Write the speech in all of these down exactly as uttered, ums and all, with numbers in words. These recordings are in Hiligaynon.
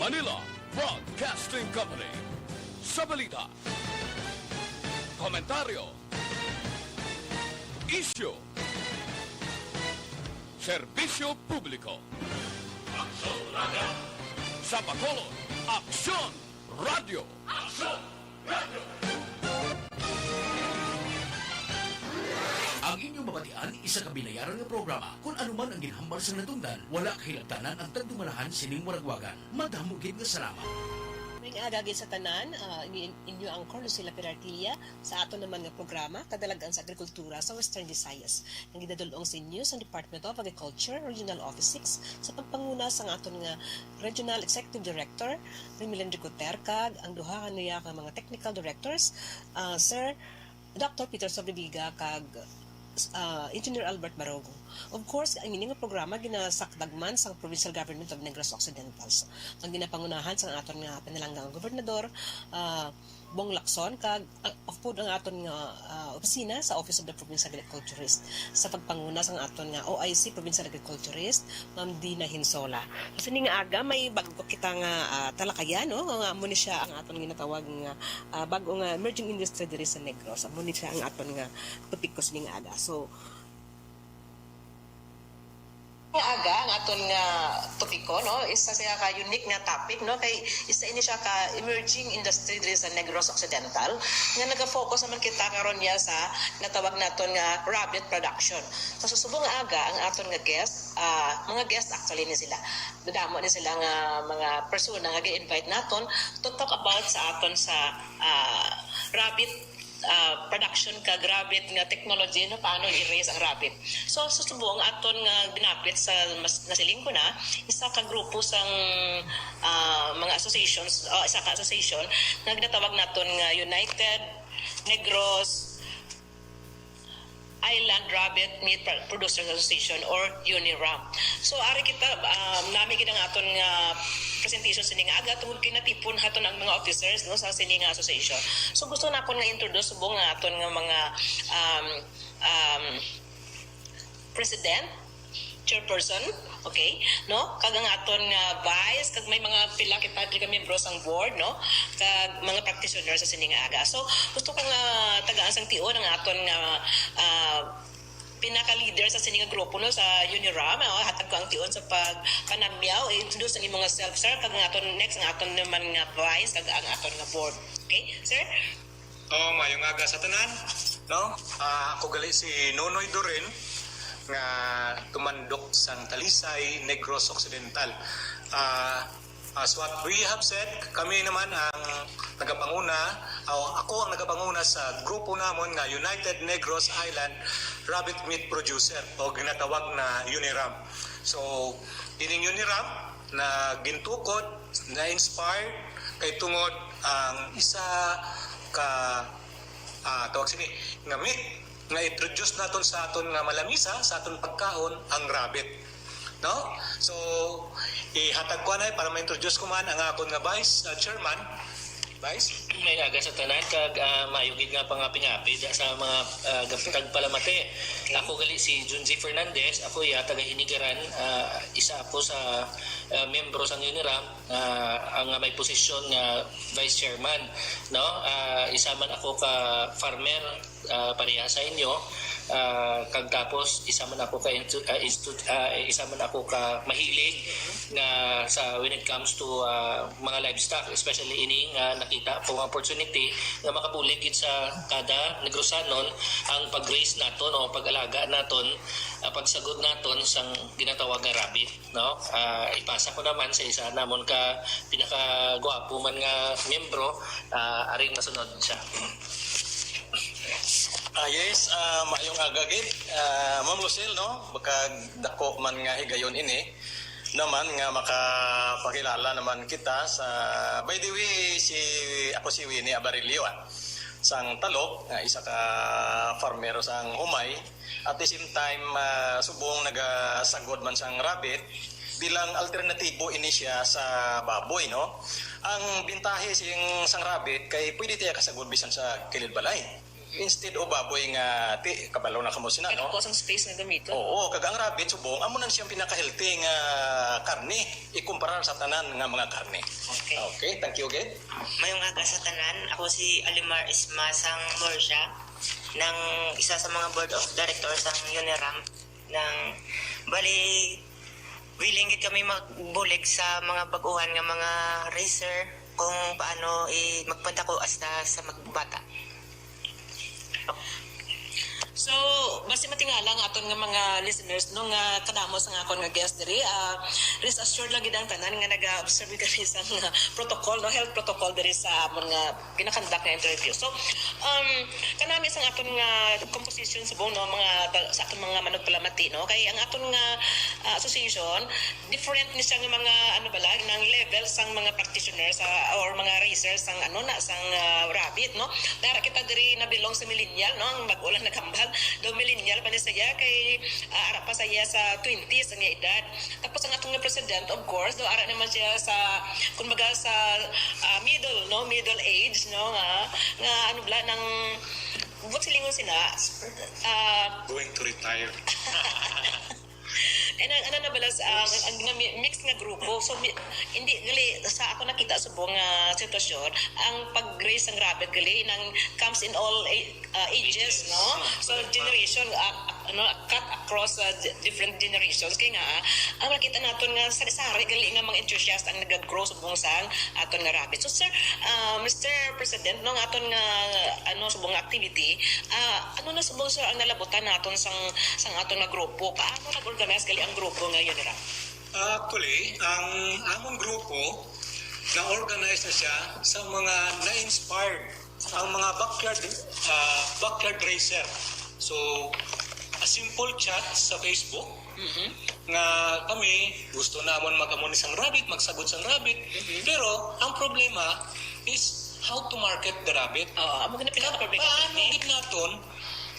Manila Broadcasting Company. Sa balita, komentaryo, isyu, serbisyo publiko. Aksyon Radio. Sa Bacolod, Aksyon Radio. Aksyon Radio. Ang inyong mabatian, isa ka binayaran nga programa. Kun ano man ang ginhambal sang natungdan, wala kahilabtanan ang tagdumalahan sining waragwagan. Madamo gid nga salamat. May aga gid sa tanan, ah, ini-, inyo anchor Lucila Perartilla sa aton naman nga programa, Kadalagan sa Agrikultura sa Western Visayas, nga ginadul-ong sa inyo sa Department of Agriculture, Regional Office six, sa pagpanguna sang aton nga Regional Executive Director, Remilin Ricoter, kag ang duha kaniya ka mga technical directors, ah, Sir Doctor Peter Sobribiga kag, ah, Engineer Albert Barogo. Of course, ang ini nga programa ginasakdag man sang Provincial Government of Negros Occidental. So, ang ginapangunahan sang aton nga pinalangga nga gobernador, ah, Bong Lacson, kag, ah, of course, ang aton nga, ah, opisina sa Office of the Provincial Agriculturist sa pagpanguna sang aton nga O I C Provincial Agriculturist, Ma'am Dina Hinsola. Sa sini nga aga, may bag-o kita nga, ah, talakayan, no? Nga amo ni siya ang aton ginatawag nga, ah, bag-o nga emerging industry diri sa Negros. Amo ni siya ang aton nga topiko sa sini nga aga. So, nga aga ang aton nga topiko, no? Isa siya ka unique nga topic, no? Kay isa ini siya ka emerging industry diri sa Negros Occidental nga naga-focus naman kita karon niya sa natawag naton nga rabbit production. So, sa subong nga aga, ang aton nga guest, ah, mga guest actually ni sila. Dadamo ni sila nga mga persona nga gi-invite naton to talk about sa aton sa, ah, rabbit, ah, production kag rabbit nga technology, no, paano i-raise ang rabbit. So, sa subong aton nga ginapit sa mas nasiling ko na, isa ka grupo sang, ah, mga associations, ah, isa ka association nga ginatawag naton nga United Negros Island Rabbit Meat Pro-, Producers Association or UNIRAM. So, ari kita, um, nami gid ang aton nga presentation sini nga aga tungod kay natipon haton ang mga officers, no, sa sini nga association. So, gusto nakon nga introduce subong nga aton nga mga, um, um, president, chairperson, okay, no? Kag ang aton nga vice, kag may mga pila kita diri ka miyembro sang board, no? Kag mga practitioners sa sini nga aga. So, gusto ko nga tagaan sang tion ang aton nga, ah, pinaka-leader sa sini nga grupo, no, sa UNIRAM, no? Hatag ko ang tion sa pagpanamyaw. I-introduce ang imong self, sir, kag ang aton next, ang aton naman nga vice, kag ang aton nga board. Okay, sir? Oh, maayong aga sa tanan, no? Ah, ako gali si Nonoy Durin nga tumandok sang Talisay, Negros Occidental. Ah, as what we have said, kami naman ang nagapanguna, o ako ang nagapanguna sa grupo namon nga United Negros Island Rabbit Meat Producer o ginatawag na UNIRAM. So, ining UNIRAM na gintukod, na-inspired kay tungod ang isa ka, ah, tawag sini, nga meat nga i-produce naton sa aton nga malamisa, sa aton pagkaon, ang rabbit. No? So, ihatag ko anay para ma-introduce ko man ang akon nga vice, ah, chairman. Vice? May aga sa tanan, kag, ah, maayo gid nga pangapingapid sa mga, ah, gap-, tagpalamati. Okay. Ako gali si Junji Fernandez, ako iya taga Hinigaran, ah, isa ako sa, ah, miyembro sang UNIRAM, ah, ang may posisyon nga vice chairman, no? Ah, isa man ako ka farmer, ah, pareha sa inyo, ah, kag tapos isa man ako ka intu-, ah, instu-, ah, isa man ako ka mahilig nga sa when it comes to, ah, mga livestock, especially ini nga nakita ko nga opportunity nga makabulig gid sa kada Negrosanon ang pag-raise naton o pag-alaga naton, ah, pagsagod naton sang ginatawag nga rabbit, no? Ah, ipasa ko naman sa isa namon ka pinakagwapo man nga miyembro, ah, aring masunod siya. Ah, yes, ah, maayong aga gid, ah, Ma'am Lucille, no? Baka dako man nga higayon ini naman nga makapakilala naman kita sa, by the way, si, ako si Winnie Abarilio, ah, sang Talop, nga isa ka farmero sang Humay. At the same time, ah, subong nagasagod man sang rabbit bilang alternatibo ini siya sa baboy, no? Ang bintahe sing sang rabbit kay pwede tiya kasagod bisan sa kilid balay. Instead of baboy nga, ti, kabalo na kamo sina, Kano no? po sang space nga gamiton? Oo, kag ang rabbit subong amo na siyang pinaka-healthy nga karne ikumparar sa tanan nga mga karne. Okay. Okay, thank you again. Mayong aga sa tanan. Ako si Alimar Isma sang Murcia, nang isa sa mga board of directors sang UNIRAM. Nang bali, willing gid kami magbulig sa mga baguhan nga mga racer kung paano i magpadako hasta sa magbata. So, basi matingala ang aton nga mga listeners, no, nga kadamo sa nga akon nga guest diri, ah, rest assured lang gid ang tanan nga naga-observe kami sa mga protocol, no, health protocol diri sa amon nga ginakandak nga interview. So, um, kanami sa aton nga composition subong, no, mga ta-, sa aton mga manugpalamati, no, kay ang aton nga, ah, association, different ni siya nga mga, ano bala, nang level sang mga practitioners, ah, or mga racers sang, ano na, sang, ah, rabbit, no? Dara kita diri na belong sa millennial, no? Ang bag-o lang naghambal, daw millennial pa ni siya kay, ah, ara pa siya sa twenties ang iya edad. Tapos ang atong nga president, of course, daw ara naman siya sa, kumbaga, sa, ah, middle, no? Middle age, no? Nga, nga, ano bala, nang, what silingon sina? Ah, Going to retire. And ang, ano na bala sa, ang, ang, ang mi-, mix nga grupo. So, mi-, hindi, gali, sa ako nakita subong nga sitwasyon, ang pag-raise ng rabbit, gali, nang comes in all a-, uh, ages, no? So, generation, uh, ano, cut across, uh, di-, different generations. Kaya nga, ang nakita naton nga sari-sari, gali nga mga enthusiast ang nag-grow subong sang aton nga rabbit. So, sir, uh, Mister President, no, ang aton nga, ano, subong nga activity, ah, ano na subong, sir, ang nalabutan naton sang, sang aton nga grupo? Paano nag-organize gali ang grupo nga yun nila? Ah, actually, ang among grupo na-organize na siya sa mga na-inspired, ang mga backyard, ah, backyard racer. So, a simple chat sa Facebook, Mhm. nga kami gusto namon mag-amo ni sang rabbit, magsagod sang rabbit, Mhm. pero ang problema is how to market the rabbit. Oo, amo gid ang Ka-, pinaka-problema. Paano gid naton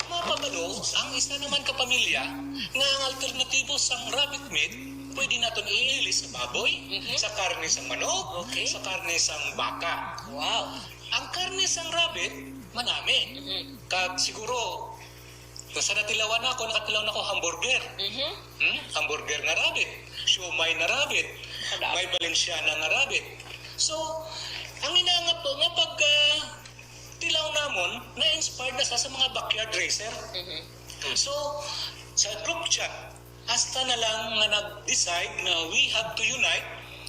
mapabalo ang isa naman ka pamilya nga ang alternatibo sang rabbit meat pwede naton iilis sa baboy, Mhm. sa karne sang manok, Okay. sa karne sang baka? Wow. Ang karne sang rabbit, manami. Mhm. Kag siguro, sa natilawan nako, nakatilaw nako hamburger. Mhm. Hmm? Hamburger nga rabbit. Siomai na rabbit. Wala. May Valenciana nga rabbit. So, ang ina nga po, nga pag, ah, tilaw namon, na-inspired na sa, sa mga backyard racer. Mhm. So, sa group chat, hasta na lang nga nag-decide nga we have to unite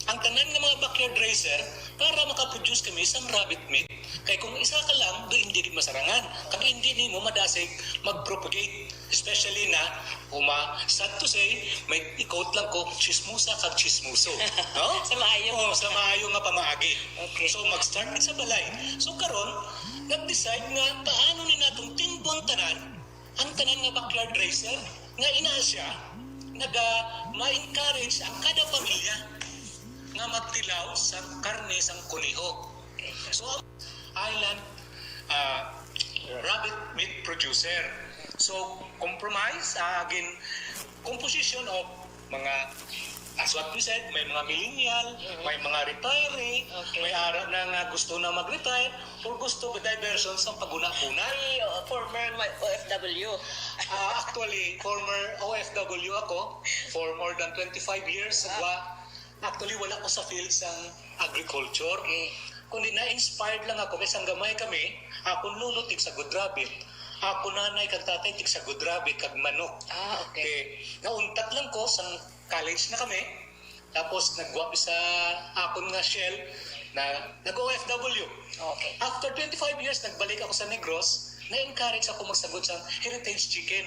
ang tanan nga mga backyard racer para makaproduce kami sang rabbit meat. Kay kung isa ka lang, do hindi gid masarangan. Kag hindi nimo madasig mag-propagate, especially na uma, sad to say, may i-quote lang ko, chismosa kag chismoso. No? Sa maayo. Oh, sa maayo nga pamaagi. Okay. So, mag-start sa balay. So, karon, nag-decide nga paano ni natong timbon tanan ang tanan nga backyard racer nga ina siya naga ma-encourage ang kada pamilya nga magtilaw sa karne sang kuneho. So, ang island, ah, rabbit meat producer. So, compromise, ah, again, composition of mga, as what we said, may mga millennial, Mhm. may mga retiree, Okay. may ara na nga gusto na mag-retire, or gusto ba diversion sa paghuna-huna. Ay, oo, former ma-, O F W. Ah, actually, former O F W ako for more than twenty-five years sa Wow. Guam. Actually, wala ko sa field sang agriculture. Okay. Kundi na-inspired lang ako kay sang gamay kami, akon lolo tigsagod rabbit, akon nanay kag tatay tigsagod rabbit kag manok. Ah, okay. Okay. Nauntat lang ko sang college na kami. Tapos nagwa mi sa akon nga shell na nag-O F W. Okay. After twenty-five years, nagbalik ako sa Negros, na-encourage ako magsagod sa heritage chicken.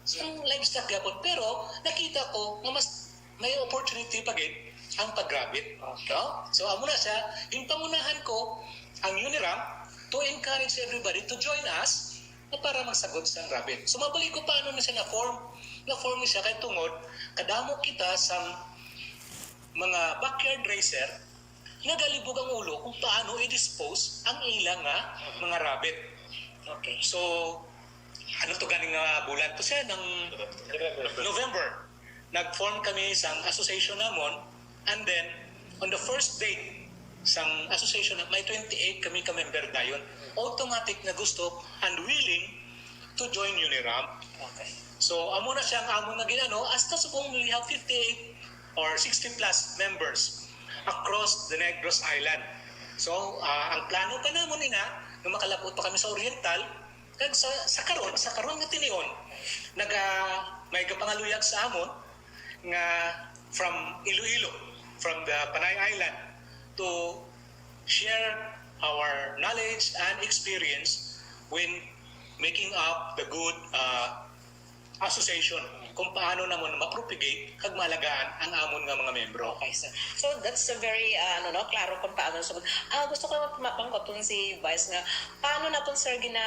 So, livestock gyapon. Pero nakita ko nga mas may opportunity pa gid ang pag-rabbit. Okay. No? So, amo na siya, ginpangunahan ko ang UNIRAM to encourage everybody to join us na para magsagod sa rabbit. So, mabalik ko paano na siya na-form. Na-form ni siya kay tungod kadamo kita sa mga backyard racer nagalibog ang ulo kung paano i-dispose ang ila nga mga rabbit. Okay. So, ano to ganing nga bulan to siya? Ng November. Nag-form kami sa association namon, and then, on the first day, sang association na may twenty-eight kami ka member dayon. Automatic na gusto and willing to join UNIRAM. Okay. So, amo na siya ang amon nga ginano, hasta subong we have fifty-eight or sixty plus members across the Negros Island. So, ah, ang plano pa namon ina, nga makalabot pa kami sa Oriental, kag sa, sa karon, sa karon nga tinion, naga, may gapangaluyag sa amon nga from Iloilo, from the Panay Island, to share our knowledge and experience when making up the good uh, association kung paano namon ma-propagate kag maalagaan ang amon nga mga membro. Okay, sir. So that's a very uh, ano no, klaro kung paano sa ah, gusto ko ma- pangkuton si Vice nga paano naton sir gina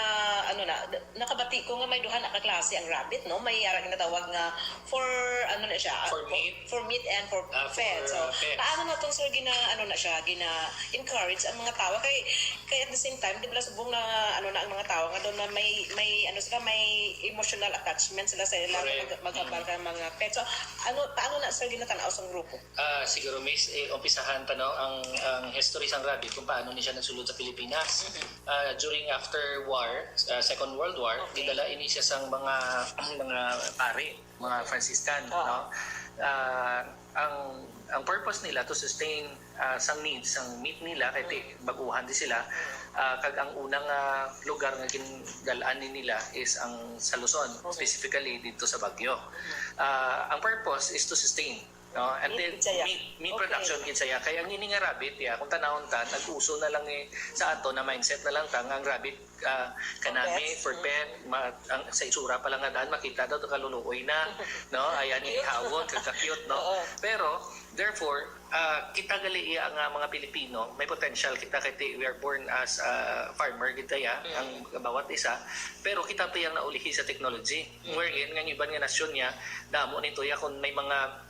ano na nakabati ko nga may duha na ka klase ang rabbit no, may ara ginatawag nga for ano na siya For meat? for meat and for Ah, for, fed. So uh, fed. Paano naton sir gina ano na siya gina encourage ang mga tawo kay kay at the same time di ba subong na ano na ang mga tawo nga doon na may may ano sila may emotional attachment sila sa ila Correct. mag, mag-abal ka mga pets. So ano paano na sir ginatanaw sa grupo? Ah, siguro, Miss, eh, umpisahan ta, no, ang, ang history sang rabbit kung paano ni siya nagsulod sa Pilipinas. Ah, during after war, ah, Second World War, Okay. gidala ini siya sang mga mga pare, mga Franciscan, Oo. no? Ah, ang ang purpose nila to sustain ah, sang needs, sang meat nila kay ti baguhan di sila. Ah, kag ang unang ah, lugar nga gindal-an ni nila is ang sa Luzon, specifically dito sa Baguio. Ah, ang purpose is to sustain, no? And Meat then gid siya. Meat, meat Okay. Production gid siya. Kay ang ini nga rabbit, ya, kung tanawon ta, nag-uso na lang eh, sa ato na mindset na lang ta nga ang rabbit ah, kanami pets. for pet, ma, ang, sa itsura pa lang nga daan makita daw kaluluoy na, no? Ayan, ihawon, kag ka-cute, no? Oo. Pero therefore, ah, kita gali iya nga mga Pilipino, may potential kita kay ti- we are born as a farmer gid ta ya, ang bawat isa. Pero kita pa yang naulihi sa technology. Wherein nga iban nga nasyon niya damo ni tuya kung may mga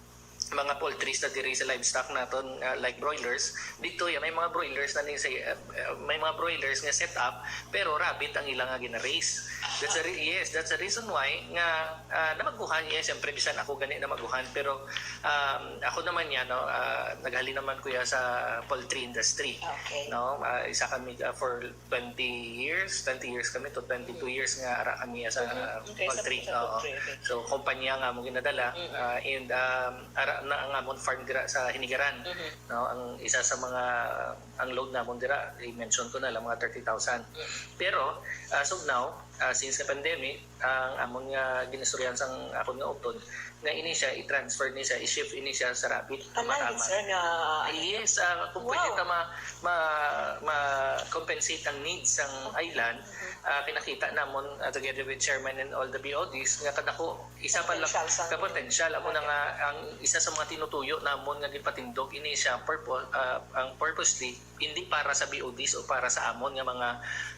mga poultries na diri sa livestock naton, uh, like broilers, dito ya may mga broilers na ni sa uh, may mga broilers nga set up, pero rabbit ang ila nga gina-raise. That's a re- yes, that's a reason why nga uh, namaguhan iya, siyempre, bisan ako gani namaguhan, pero um, ako naman ya, no, uh, naghalin naman ko ya sa poultry industry. Okay. No, uh, isa kami uh, for twenty years, twenty years kami to twenty-two years nga ara kami sa Mhm. Okay, sa- poultry. sa Oo. Poultry, okay. So kumpanya nga mo ginadala Mhm. uh, and um, ara na ang amon farm dira sa Hinigaran. Mhm. No, ang isa sa mga ang load namon dira, i-mention ko na lang mga thirty thousand. Pero as of now, uh, since the pandemic, ang amon nga ginistoryahan sang akon nga utod nga ini siya i-transfer ni siya, i-shift ini siya sa rabbit. Tanan gid, sir, nga Yes, ah, kung pwede Wow. ta ma, ma, ma-compensate ang needs sang island, ah, kinakita namon ah, together with chairman and all the B O Ds nga kadako isa pa lang Potential sang ka potential amo na nga ang isa sa mga tinutuyo namon nga gipatindog ini siya purpose ah, ang purposely hindi para sa B O Ds o para sa amon nga mga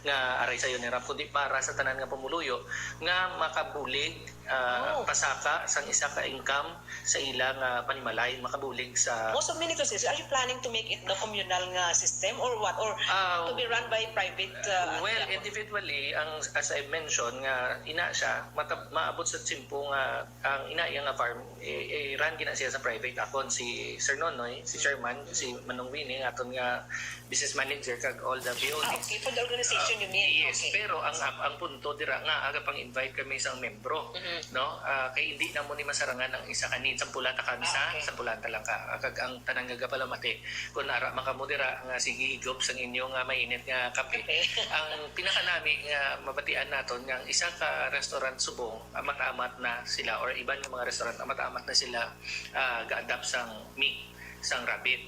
nga aray sa UNIRAM, kundi para sa tanan nga pumuluyo nga makabulig ah, Oh. pasaka sang isa ka income sa ila nga panimalay, makabulig sa Most of me nito, sir, are you planning to make it the communal nga system or what? Or Ah, to be run by private? Uh, Well, yeah. Individually, ang as I mentioned nga ina siya, matab- maabot sa tiyempo nga ang ina iya nga farm i, i-run gina siya sa private akon si Sir Nonoy, si Chairman, si Manong Winnie, aton nga business manager kag all the B O Ds. Ah, okay, for the organization you mean? Yes, Okay. Pero ang ang ang punto dira nga aga pang invite kami sa membro, Mhm. no? Ah, kay hindi na mo ni masarangan ang isa ka need, sampula ta kami Ah, sa, okay. sampula ta lang ka. Ah, kag ang tanan nga gapalamati, kung ara man kamo dira nga sige higop sang inyo nga mainit nga kape. Okay. Ang pinakanami nga mabatian naton nga ang isa ka restaurant subong amat-amat na sila or iban nga mga restaurant amat-amat na sila ah, ga-adapt sang meat, sang rabbit.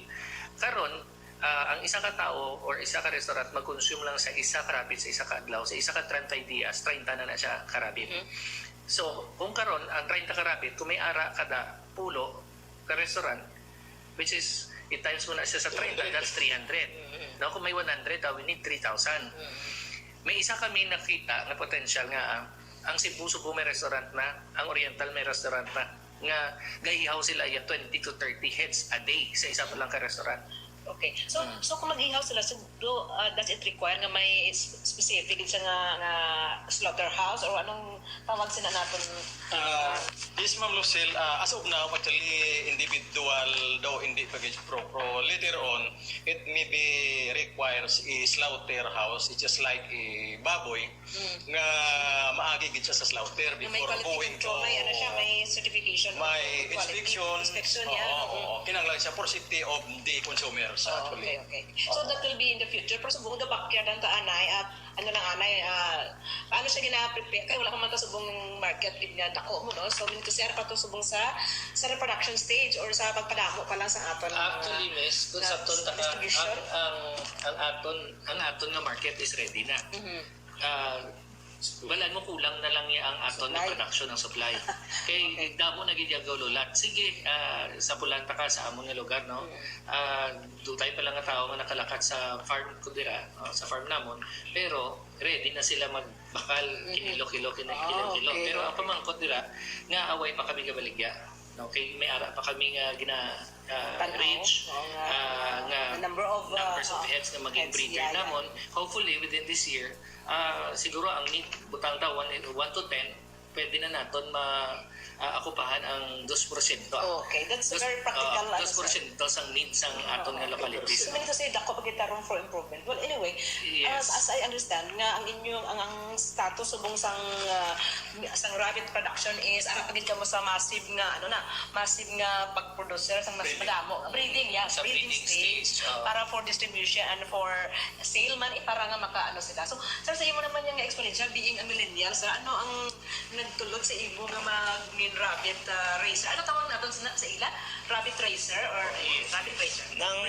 Karon, ah, ang isa ka tawo or isa ka restaurant mag-consume lang sa isa ka rabbit sa isa ka adlaw, sa isa ka treinta dias, treinta na na siya ka rabbit. Mhm. So, kung karon ang treinta ka rabbit, kung may ara kada pulo ka restaurant, which is i-times mo na siya sa treinta, that's three hundred. Mhm. No, kung may one hundred, ah, we need three thousand. Mhm. May isa kami nakita nga potential nga ah, ang Cebu, Cebu may restaurant na, ang Oriental may restaurant na nga gaihaw sila iya twenty to thirty heads a day sa isa pa lang ka restaurant. Okay. So, Mm. so kung mag-ihaw sila, so do, uh, does it require nga may s- specific siya nga, nga slaughterhouse or anong tawag sila natin? Ah, yes, Ma'am Lucille. Ah, as of now, actually, individ- individual daw hindi pa gid pro-pro. Later on, it maybe requires a slaughterhouse. It's just like a baboy nga maagi gid siya sa slaughter. Before going to, may ano siya, may certification, may inspection. Inspection, yeah. Oo, oo. Kinahanglan siya for safety of the consumers, actually. Okay, okay. So that will be in the future. Pero subong the backyard ang taanay, ah, ano lang anay, ah, ano siya gina-prepare? Kay wala pa man ta subong market gid nga dako mo, no? So, meaning to say, ara pa to subong sa, sa reproduction stage or sa pagpadamo pa lang sa aton, ah, actually, miss, kung sa aton ta ka, distribution? Ang, ang, ang aton, ang aton nga market is ready na. Mhm. Ah, balan mo, kulang na lang niya ang aton nga production, ang supply. Kay damo na gid yung gululat. Sige, ah, sa Pulanta ka, sa amon nga lugar, no? Mm. Ah, dutay pa lang nga tao nga nakalakat sa farm ko dira, no, sa farm namon, pero ready na sila magbakal, kinilo-kilo, kini-, kilo-kilo. Ah, okay. Pero ang pamangkot dira, nga away pa kami gabaligya. No, kay may ara pa kami nga gina, ah, reach, ah, nga numbers of heads nga maging breeder namon. Hopefully, within this year, ah, siguro ang need, butang ta, one, one to ten, pwede na naton ma-, ah, akupahan ang dos porsyento. Okay, that's very practical, ah, ano, sir. Dos porsyento sang need sang aton nga localities. So, meaning to say, dako pa kita room for improvement. Well, anyway, yes, as, as I understand, nga ang inyong, ang, ang status subong sang, ah, sang rabbit production is, ara pa gid kamo sa massive nga, ano na, massive nga pag-producer sang mas madamo. Breeding, yeah, sa breeding stage, para for distribution and for sale man, eh, para nga maka, ano sila. So, sir, sa imo naman yung experience, being a millennial, sir, ano ang nagtulod sa imo nga mag-, maging rabbit, ah, raiser? Ano tawag naton sa, sa ila? Rabbit raiser or rabbit raiser? Nang,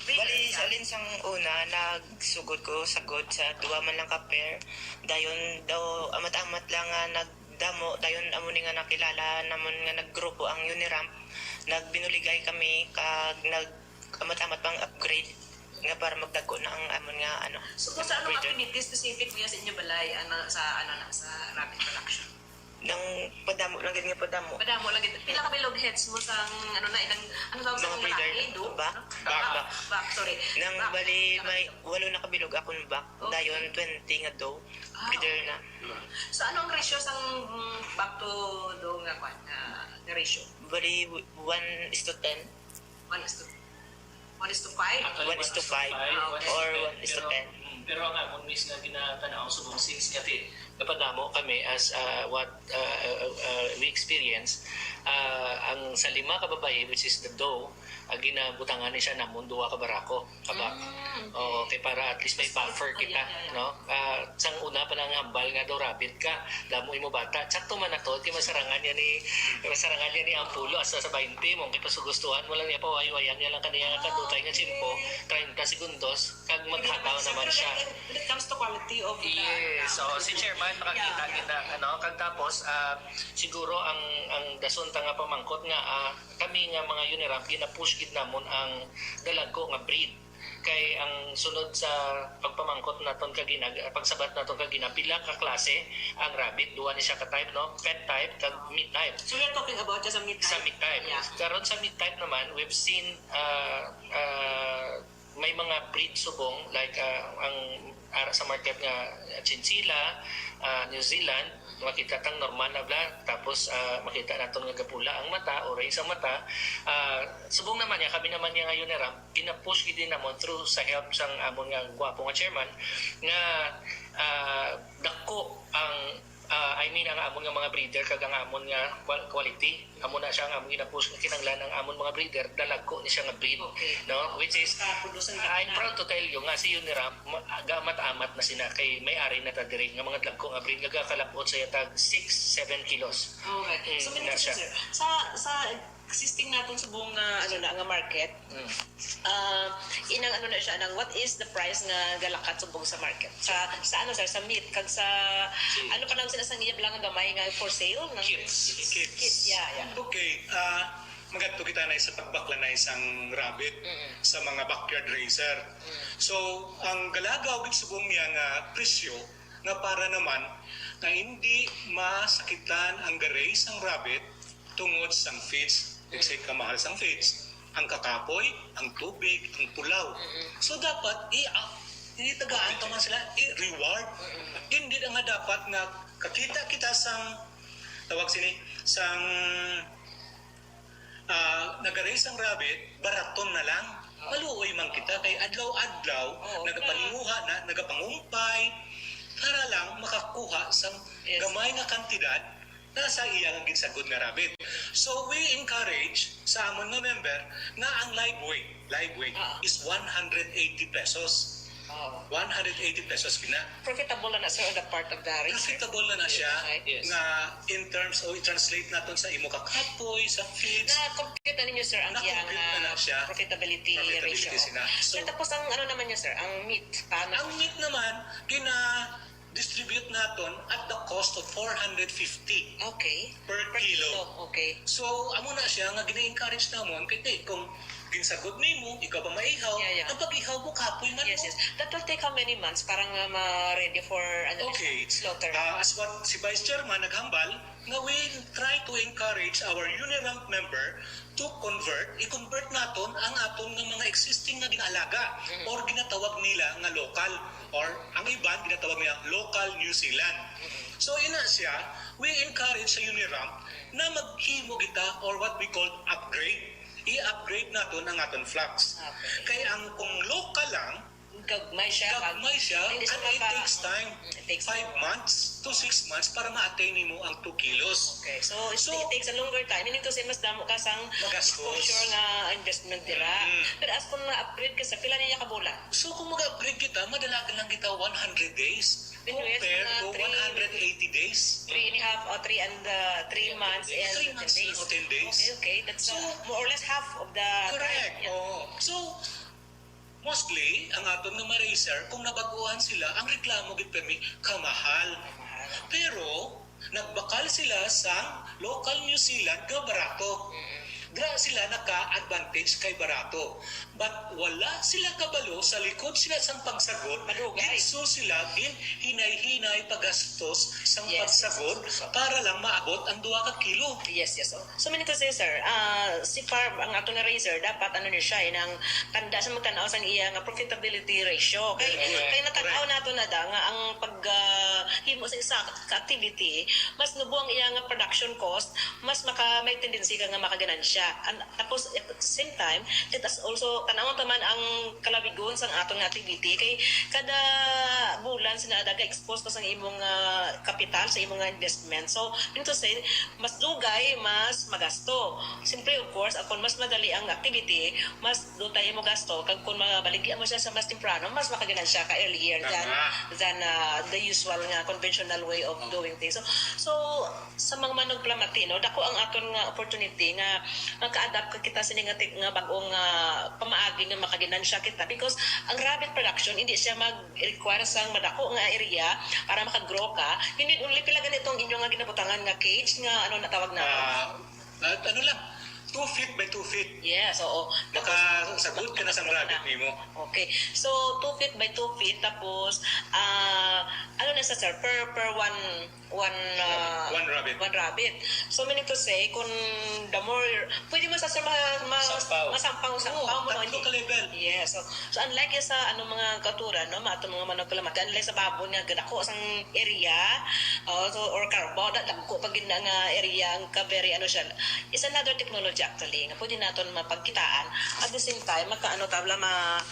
bali, sa alin sang una, nagsugod ko, sagod sa duha man lang ka pair. Dayon daw, amat-amat lang nga nagdamo. Dayon, amo ni nga nakilala namon nga naggrupo ang Uniramp. Nagbinuligay kami kag nag-, amat-amat pang upgrade nga para magdagko na ang amon nga, ano, breeder. So, kung sa anong activity specific niya sa inyo balay, ano, sa, ano na, sa rabbit production? Nang padamo lang gid nga padamo. Padamo lang gid. Pila ka bilog heads mo sang, ano na, ilang, ano tawag sa mga breeder? Lalaki, do? Buck? Buck, buck. Buck, sorry. Nang bali, may walo na ka bilog akong buck. Okay. Dayon, twenty nga doe. Ah, breeder na. So, ano ang ratio sang, mm, buck to doe nga kwan, nga, nga ratio? Bali, one is to ten. One is to, one is to five? Actually, one is to five or one is to ten. Pero, mm, pero ang amon, miss, nga ginatanaw subong since nga ti-, napadamo kami as, ah, what, ah, ah, ah, we experience, ah, ang sa lima ka babayi, which is the doe, ang ginabutangan ni siya namon duha ka barako, ka buck. Mm, okay. Oo, kay para at least may buffer kita, no? Ah, sang una pa nang hambal nga daw rabbit ka, damo imo bata. Sakto man na to, kay masarangan niya ni, masarangan niya ni ang pulo hasta sa baynte mo. Kay pasugustuhan mo lang niya, pawaywayan niya lang kaniya nga kadutay nga tiyempo, treinta segundos, kag maghataw naman siya. When it comes to quality of the, yes, so, si chairman, makakita kita, ano, kag tapos, ah, siguro ang, ang dason ta nga pamangkot nga, ah, kami nga mga Uniramp, gina-push gid namon ang dalagko nga breed. Kay ang sunod sa pagpamangkot naton kagina, pagsabat naton kagina, pila ka klase ang rabbit? Duha ni siya ka type, no? Pet type kag meat type. So, we're talking about just a meat type? Sa meat type. Yeah. Karon sa meat type naman, we've seen, ah, ah, may mga breed subong, like, ah, ang ara sa market nga, ah, Chinchilla, ah, New Zealand, makita tang normal na bla, tapos, ah, makita naton nga gapula ang mata, orange ang mata. Ah, subong naman niya, kami naman niya nga Uniramp, gina-push gid din namon through sa help sang amon nga gwapo nga chairman, nga, ah, dako ang, ah, I mean, ang amon nga mga breeder kag ang amon nga qual-, quality. Amo na siya nga among gina-push nga kinahanglan ang amon mga breeder, dalagko ni siya nga breed, no? Which is, I'm proud to tell you nga si Uniramp, ma-, gaamat-amat na sina kay may ari na ta diri nga mga dalagko nga breed nga gakalab-ot sa iya tag six, seven kilos. Okay. Mm, so, meaning to say, sir, sa, sa existing naton subong nga, ano na, nga market, ah, inang ano na siya, nang what is the price nga galakat subong sa market? Sa, sa ano, sir, sa meat, kag sa, ano pa lang sila sa ngiyab lang nga gamay nga for sale? Kits. Kits, yeah, yeah. Okay, ah, magadto kita na sa pagbaklanay sang rabbit sa mga backyard raiser. So, ang galagaw gid subong niya nga presyo nga para naman nga hindi masakitan ang garay sang rabbit tungod sang feeds. Let's say, kamahal sang feeds, ang kakapoy, ang tubig, ang pulaw. So, dapat i-, ah, itagaan ta man sila, i-reward. Hindi na nga dapat nga kakita kita sang, tawag sini, sang Ah, nag-raise ang rabbit, baraton na lang. Maluoy man kita kay adlaw-adlaw, oo, nagapaninguha na, nagapangumpay para lang makakuha sang, yes, gamay nga kantidad na sa iya nga ginsagod nga rabbit. So, we encourage sa amon nga member nga ang live weight, live weight, ah, is one hundred eighty pesos. Oh. One hundred eighty pesos gina. Profitable na na, sir, on the part of the racer? Profitable na na siya. Yes, right. Yes. Nga in terms of i-translate naton sa imo ka kapoy, sa feeds. Na-compute na ninyo, sir, ang iyang, na-compute na na, ah, siya, profitability ratio. Profitability sina. So, tapos ang ano naman niya, sir, ang meat, paano? Ang meat naman, gina-distribute naton at the cost of four hundred fifty. Okay. Per kilo. Per kilo, okay. So, amo na siya nga gina-encourage namon, kay, kay kung ginsagod nimo, ikaw pa maihaw, yeah, yeah, ang pag-ihaw mo, kapoy man mo. Yes, yes. That will take how many months para nga ma-ready for, ano, okay, slaughter? Ah, as what si Vice Chairman naghambal, nga we try to encourage our Uniramp member to convert, i-convert naton ang aton nga mga existing nga ginaalaga, mm, or ginatawag nila nga local, or ang iban ginatawag nila local New Zealand. Mm. So, ina siya, we encourage sa Uniramp na maghimo kita or what we call upgrade. I-upgrade naton ang aton flocks. Okay. Kay ang kung local lang, gagmay siya, gagmay siya, and it takes time. Mm, it takes time. Five months to six months para ma-attain nimo ang two kilos. Okay, so it, so, it takes a longer time. Meaning to say, mas damo ka sang magastos, exposure nga investment dira. Mm. Pero as kung na-upgrade ka sa, pila niya ka bulan? So, kung mag-upgrade kita, madalagan lang kita one hundred days. Compare to one hundred eighty days. Three and a half, o three and, uh, three months and ten days. Three months o ten days. Okay, okay. That's, uh, more or less half of the time. So, correct. Yeah. Oo. So, mostly, ang aton nga mga racer, kung nabag-uhan sila, ang reklamo gid pirmi, kamahal. Kamahal. Pero, nagbakal sila sa local New Zealand nga barato. Mm-mm. Dira sila naka-advantage kay barato. But wala sila kabalo sa likod sila sang pagsagod, madugay. Didto sila ginhinay-hinay pagastos sang, yes, yes, pagsagod, yes, yes, para lang maabot ang duha ka kilo. Yes, yes. Oh. So, meaning to say, sir, ah, si farm, ang ato nga racer, dapat ano ni siya, eh, nang tanda sa magtanaw sang iya nga profitability ratio. Kay, very good, kay natanaw, correct, nato na da nga ang pag, ah, himo sa isa ka activity, mas nubo ang iya nga production cost, mas maka, may tendency ka nga makaganansya. An-, tapos, at the same time, let us also, tanawon ta man ang kalawigon sang aton nga activity. Kay kada bulan, sina daga expose ka sang imong, ah, kapital, sa imong nga investment. So, mean to say, mas dugay, mas magasto. Siyempre, of course, kung mas madali ang activity, mas dutay mo gasto. Kag kung mabaligya mo siya sa mas temprano, mas makaganansya ka earlier than, tama, than, ah, the usual nga conventional way of, oh, doing things. So, so, sa mga manugpalamati, no, dako ang aton nga opportunity nga maka-adapt ka kita sini nga tech-, nga bag-ong, ah, pamaagi nga makaganansya kita, because ang rabbit production, hindi siya mag-require sang madako nga area para maka-grow ka. You need only, pila gani tong inyo nga ginabutangan nga cage nga, ano, natawag na? Ah, at ano lang, two feet by two feet. Yes, oo. Makasagod ka na sa rabbit nimo. Okay. So, two feet by two feet, tapos, ah, ano na sa, sir? Per, per one, one, ah, one rabbit. One rabbit. So, meaning to say, kung the more, pwede mo sa, sa ma-, ma-, masampaw. Masampaw, oo, sampaw mo, no? Tatlo ka level. Yes. So, so, unlike sa, ano, mga kauturan, no, mga ato mga manugpalamati, unlike sa baboy nga gadako sang area, oh, so, or carabao, da-, dagko pa gid na nga area, ang ka very, ano siya, is another technology actually, nga pwede naton mapagkitaan. At the same time, maka, ano, tabla, ma-,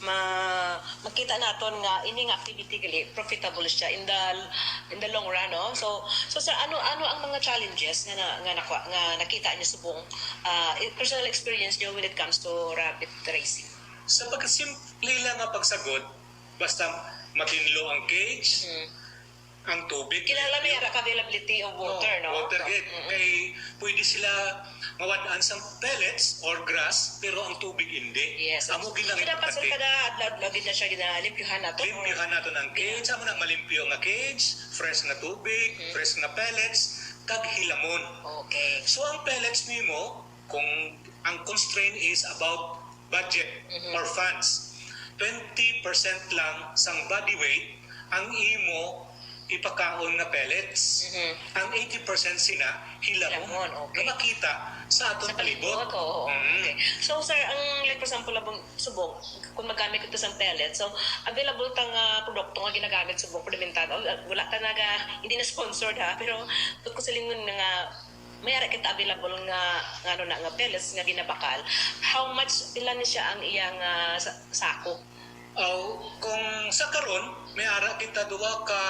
ma-, makita naton nga ini nga activity gali profitable siya in the, in the long run, no? So, so sir, ano, ano ang mga challenges nga na, nga nakwa-, nga nakita niyo subong, ah, personal experience niyo when it comes to rabbit raising? Sa pagkasimple lang nga pagsagod, basta matinlo ang cage, mhm, ang tubig. Kinahanglan may ara ka availability of water, no? Water gid. Mm-mm. Kay pwede sila mawad-an sang pellets or grass, pero ang tubig hindi. Yes. Amo gid ang importante. So, dapat, sir, kada adlaw-adlaw gid na siya ginalimpyuhan nato, or? Limpyuhan nato ang cage. Yeah. Amo na, malimpyo nga cage, fresh nga tubig, mm-hmm, fresh nga pellets, kag hilamon. Okay. So, ang pellets nimo, kung ang constraint is about budget, mhm, or funds, twenty percent lang sang body weight ang imo ipakaon nga pellets. Mhm. Ang eighty percent sina hilamon. Hilamon, okay. Nga makita sa aton palibot. Sa palibot, oo. Mm. Okay. So, sir, ang, like, for example, abang subong, kung magamit ito sa pellets, so, available ta nga produkto nga ginagamit subong, fundamental. O, wala ta naga, hindi na sponsored, ha, pero tungkol sa lingon nga May ara kita available nga, nga ano na, nga pellets nga ginabakal. How much, pila ni siya ang iyang, ah, sa-, sako? Aw, kung sa karon, may ara kita duha ka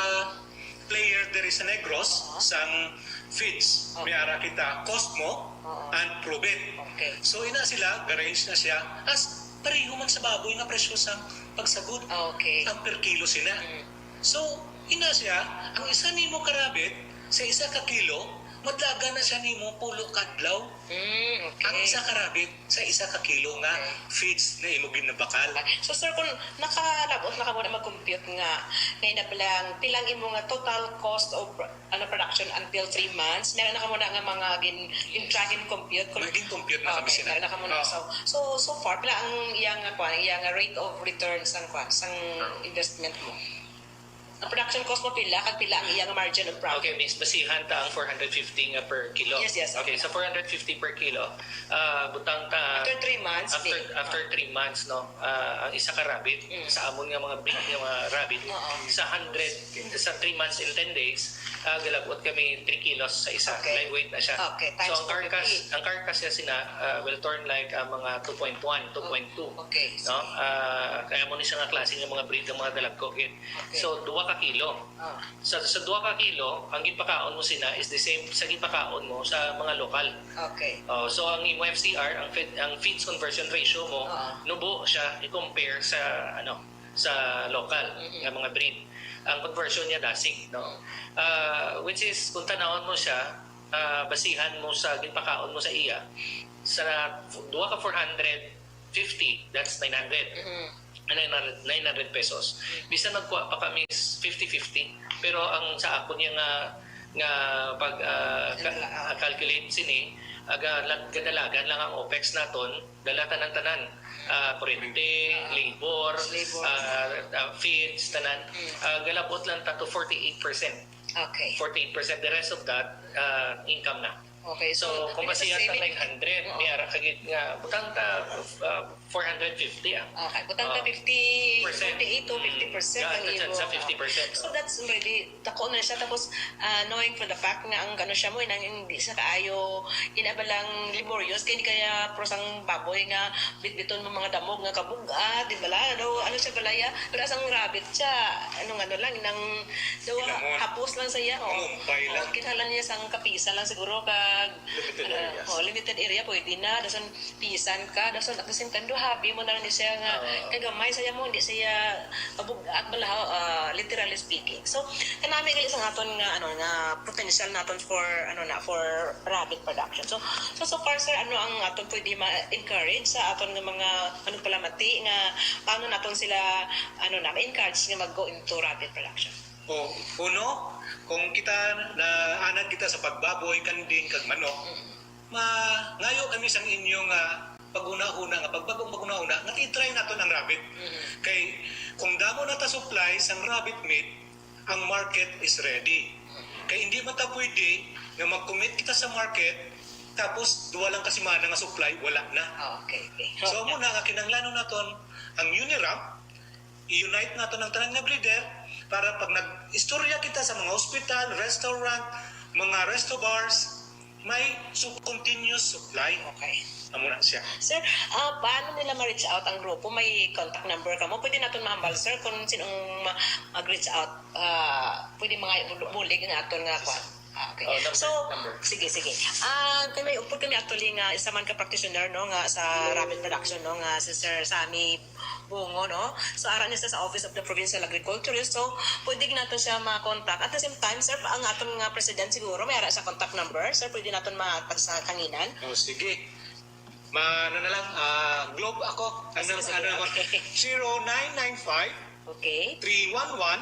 player diri sa Negros, Oo. sang feeds. Okay. May ara kita Cosmo Oo. and Prove It. Okay. So, ina sila, ga-range na siya. As, pareho man sa baboy nga presyo sang pagsagod. Okay. Ang per kilo sina. Mm. So, ina siya, ang isa nimo ka rabbit, sa isa ka kilo, madlagan na siya nimo pulo ka adlaw. Mm, okay. Ang isa ka rabbit, sa isa ka kilo nga Okay. feeds na imo ginabakal. Okay. So, sir, kung nakalabot na ka mo na mag-compute nga, nga ina bilang, pilang imo nga total cost of, ano, production until three months, meron na ka mo na nga mga gin-, gin-track and compute? Kung Naging compute na kami Okay, sila. meron na ka mo na. Ah. So, so, so far, pila ang iyang, ah, kwan, iyang rate of return sang, kwan, sang Ah. investment mo? Ang production cost mo pila, kag pila ang iyang margin of profit? Okay, miss, basihan ta ang four hundred fifty nga per kilo. Yes, yes. Okay, sa four hundred fifty per kilo, ah, butang ta After three months, after, di? after three months, no, ah, ang isa ka rabbit, Mm. sa amon nga mga breed nga mga rabbit, Oo. sa hundred, sa three months and ten days, ah, galabot kami three kilos sa isa. Okay. Live weight na siya. Okay, So, times ang carcass, two fifty. ang carcass niya sina, ah, will turn like, ah, mga two point one, two point two. Okay. No? Ah, kaya mo ni siya nga klase nga mga breed ang mga dalagko, gid. Okay. So, duha ka kilo. Ah. Sa, sa duha ka kilo, ang ginpakaon mo sina is the same sa ginpakaon mo sa mga lokal. Okay. Oh, so, ang imo F C R, ang feed, ang feeds conversion ratio mo, Ah. nubo siya i-compare sa, ano, sa lokal Mm-mm. nga mga breed. Ang conversion niya dasig, no? Mm. Ah, which is, kung tanawon mo siya, ah, basihan mo sa ginpakaon mo sa iya, sa duha ka four hundred fifty, that's nine hundred. Mm. Nine hundred, nine hundred pesos. Bisan nagkuha pa kami s-, fifty fifty, pero ang sa ako niya nga, nga pag, ah, ka-, Ang la-, ah, ah, calculate sini, aga, lag-, gadalagan lang ang opex naton, dala tanan-tanan. Ah, kuryente, Ah. labor, Labor. ah, ah, feeds, tanan. Mm. Ah, galabot lang ta to forty-eight percent. Okay. Forty-eight percent. The rest of that, ah, income na. Okay, So, so, kung it is the basihan ta same. nine hundred, Oo. may ara ka gid nga, butang ta, ah, four hundred fifty, ah. Okay, butang ta Ah, fifty, percent. forty-eight to Mm. fifty percent ang Gahantod siya imo, sa ah. fifty percent. So, that's already, dako na siya. Tapos, ah, knowing for the fact nga ang ano siya mo, nang hindi siya kaayo, inabalang laborious, kay hindi kaya pros ang baboy nga bitbiton mo mga damog nga kabug-at, di ba la? Ano, ano siya balaya? Pero asang rabbit siya, ano nga, ano lang, nang, daw, Hilamon. hapos lang siya, oh. Mangumpay lang. Oh, kinahanglan niya sang kapisan lang siguro, kag, Limited ah, areas. oh, limited area, pwede na. Dason, pisan ka, dason, at the same time, do happy mo na lang siya nga, Ah. kagamay saya mo, hindi siya kabug-at bala, ah, literally speaking. So, kanami gali sa aton nga, ano, nga potential naton for, ano na, for rabbit production. So, so, so far, sir, ano ang aton pwede ma-encourage sa aton nga mga manugpalamati nga paano naton sila, ano na, ma-encourage nga mag-go into rabbit production? O, uno, kung kita naanad kita sa pagbaboy, kanding, kag manok, Mm. mangayo kami sang inyo nga paghunahuna, nga pagbag-ong paghunahuna, nga i-try naton ang rabbit. Mm. Kay, kung damo na ta supply sang rabbit meat, ang market is ready. Kay hindi man ta pwede nga mag-commit kita sa market, tapos duha lang ka semana nga supply, wala na. Ah, okay, okay. So, Okay. amo na nga kinahanglanon naton ang Uniramp, i-unite naton ang tanan nga breeder para pag nag-istorya kita sa mga hospital, restaurant, mga resto bars, may su-, continuous supply. Okay. Amo na siya. Sir, ah, paano nila ma-reach out ang grupo? May contact number ka mo? Pwede naton mahambal, sir, kung sinong ma-, mag-reach out. Ah, pwede mga bul-, bulig ang aton nga kwan. Ah, okay. Oh, number, So, number. sige, sige. Ah, kami, upod kami actually nga isa man ka practitioner, no, nga sa ramen production, no, nga si Sir Sammy Bungo, no? So, ara niya sa Office of the Provincial Agriculturist. So, pwede nato siya ma-contact. At the same time, sir, ang aton nga president siguro, may ara sa contact number. Sir, pwede naton mahatag sa kanginan? Oh, sige. Ma-, ano na lang, ah, Globe ako. Ano, Sige, sige, ano, okay. zero nine nine five, Okay. three one one,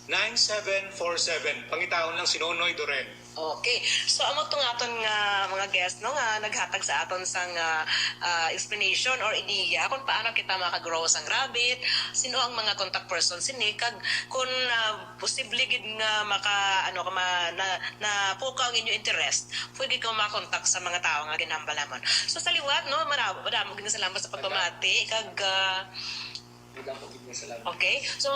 nine seven four seven. Pangitaon lang si Nonoy Doren. Okay. So, amo to nga aton nga mga guest, no, nga naghatag sa aton sang, ah, ah, explanation or idea kung paano kita makagrow sang rabbit, sino ang mga contact person sini, kag kung, ah, posible gid nga maka, ano, ka ma-, na, napukaw ang inyo interest, pwede ka makontak sa mga tawo nga ginhambal namon. So, sa liwat, no, mara-, madamo gid nga salamat sa pagpamati, kag, ah, Okay. So,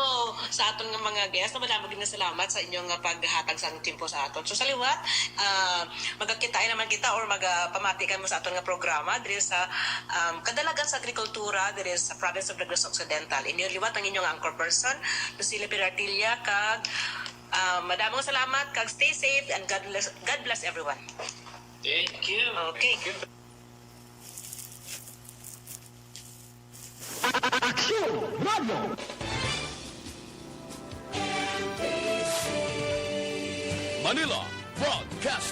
sa aton nga mga guests, madamo gid nga salamat sa inyong nga paghatag sang tiyempo sa aton. So, sa liwat, ah, magakita naman kita or magapamati kamo sa aton nga programa diri sa, um, Kadalagan sa Agrikultura diri sa Province of Negros Occidental. Inyo liwat ang inyong anchor person, Lucille Perartilla, kag, ah, madamo nga salamat, kag stay safe and God bless, God bless everyone. Thank you. Okay. Thank you. Aksyon Radio! Manila Broadcast